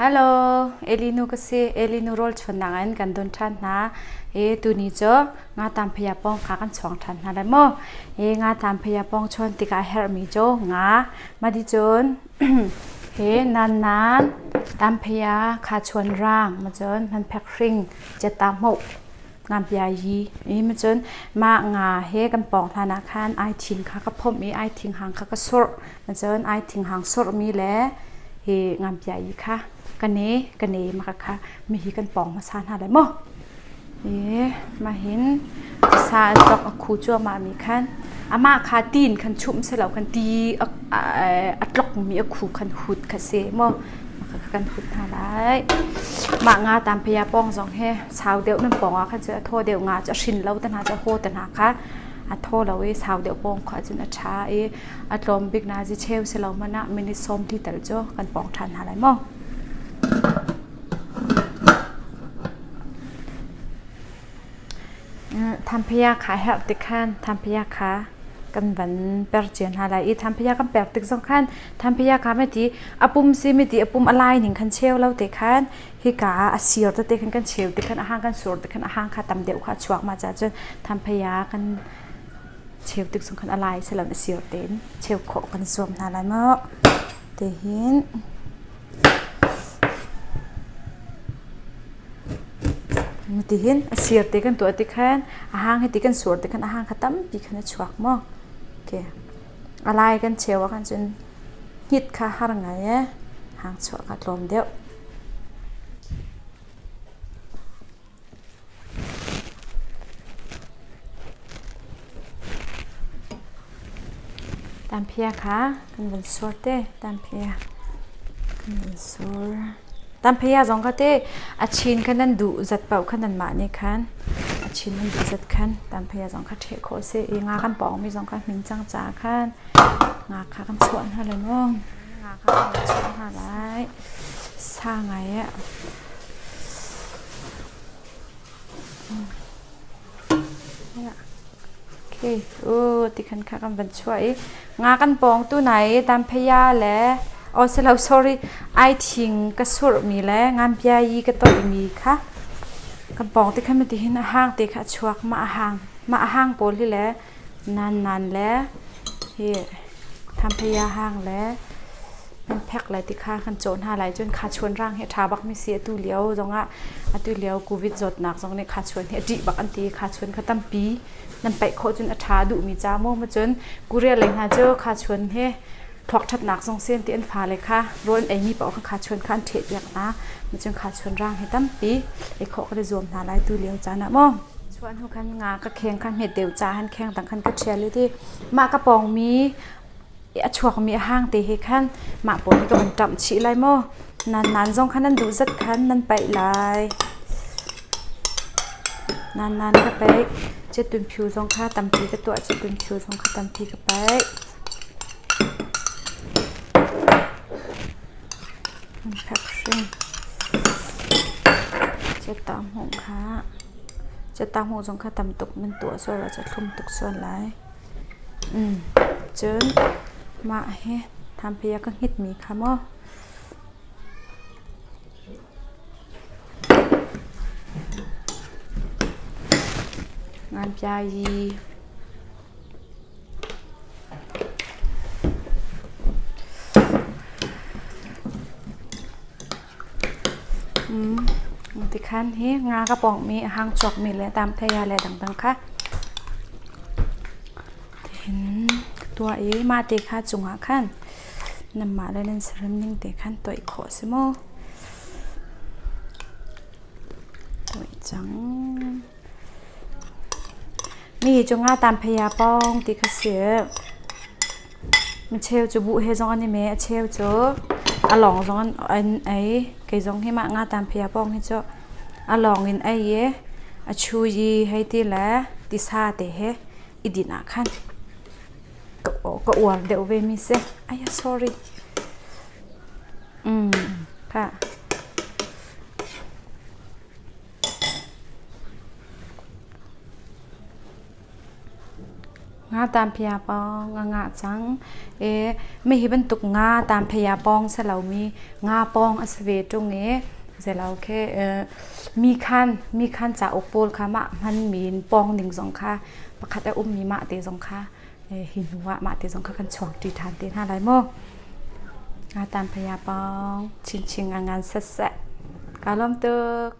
Hello, Elinu ka si. Elinu rawl chuannak in kan don ṭhan hna. E tuni cu nga tam phaya pong kha kan chuang ṭhan hna lai mu. E nga tam phaya pong chuan tikah herhmi cu nga madi cun he nan nan tam phaya kha chuan rang ma cun man phek hring cetta hmuh Ngapia yi i cun mah nga he kan pawng hlan ah khan aithing kha ka phomh i aithing hang kha ka surh. Cun aithing hang surhmi le hi ngapia yi kha ka ne ka ne mah kha mihi kan pawng hmasa hna lai maw. I mah hin sa a tlok a khu cuahmah mi khan amah kha tiin khan chumh silo khan ti a tlokmi a khu khan hut kha si maw. Kan hut hna lai. Mah nga tamphia pawng zong hi sau deuh nan pawng ah khan cu a thaw deuh nga cu a hrin lo te hna cu a haw te hna kha a thaw lo i sau deuh pawng kho ahcun a ṭha i a tlawm bik na zi cheu si lo hmanh ah minute sawm ti tal cu kan pawng ṭhan hna lai maw. Thamphia kha herh tik khan thamphia kha kan van per cio hna lai i thamphia kan per tik zong khan thamphia kha meti a pum si meti a pum a lai ning khan cheu lo te khan hika ah a sir tete khan kan cheu ti khan a hang kan sur ti khan a hang kha tam deuh kha a chuak ma ca cun thamphia kan cheu tik zong khan a lai si lo a sir tein cheu khawh kan zuam hna lai maw te hin Tihin a sir te kan tuah ti khan a hang hi ti kan sur ti khan a hang kha tampi khan a chuak maw? Okay. A lai kan cheu ah khan cun hnit kha har ngai e. Hang chuah kha tlawm deuh. Tamphia kha kan van sur te. Tamphia kan van sur. Tamphia zong kha te a chin kha nan duh zat paoh kha nanmah nih khan a chin nan duh zat khan tamphia zong kha ṭheh khawh a si i nga kan pawngmi zong kha hmin cang caah khan nga kha kan chuah hna lai maw? Nga kha kan chuah hna lai. Sa ngai ah Okay, u tikhan kha kan van chuah i nga kan pawng tu nai i tamphaya le oh silo sorry ai thing ka surhmi le nganpia yi ka toihmi kha kan pawng ti khan ti hin a hang te kha a chuak mah a hang mah a hang pawl hi le nan nan le hi thamphaya hang le Kan phek lai ti kha kan cawh hna lai cun khachuan rang hi a ṭha bakmi si atu lio zongah atu lio covid zawtnak zong nih khachuan hi a ṭih bak an ti khachuan kha tampi nan paih khawh cun a ṭha duhmi ca maw ma cun Korea lei hna cu khachuan hi thawk ṭhatnak zong si an ti an fale kha rawl an eimi paoh kha khachuan kha an ṭheh piak hna ma cun khachuan rang hi tampi ei khawh kan i zuam hna lai tu lio caan ah maw chuah hnu khan nga ka kheng kha hmet deuh ca han kheng dang khan ka ṭhial i ti mah ka pawngmi a chuakmi a hang te he khan mah pawl hi ka van ṭamh chih lai maw? Nan nan zong kha nan duh zat khan nan paih lai. Nan nan ka paih. Cetun phiu zong kha tampi ka tuah. Cetun phiu zong kha tampi ka paih. Phek hring. Cetta hmuh kha. Cetta hmuh zong kha tam tuk nan tuah sual ah thlum tuk sual lai. Cun mah hi thampi ah ka hngitmi kha maw nganpia yi Tikhan hi nga ka pawngmi a hang chuakmi le tamthei le dangdang kha tihin ka tuah i mah te kha cungah khan nanmah le nan saram ning te khan toih khawh a si maw? Toih cang. Mi hi cu nga tamphei ah pawng ti kha si. Micheu cu buh he zong an i me, a cheu cu a lawng zong an ei. Kei zong hi mah nga tamphei ah pawng hi cu a lawng in ei i a chu i hei ti le tisa te he i dinh ah khan ka uar deuh ve mi si. Aya sorry. Mm, kha. Nga tamphia pawng a ngah cang. E mi hi bantuk nga tamphia pawng si lomi nga pawng a si ve ṭung i zeilo khi mi khan mi khan cauk pawl kha mah hmanmi in pawng ning zong kha pakhat a ummi mah te zong kha hi hnu ah mah te zong kha kan chuak ṭi ṭhan te hna lai mu. Nga tamphia pawng chinchin a ngan setseh. Kaa lawm tuk.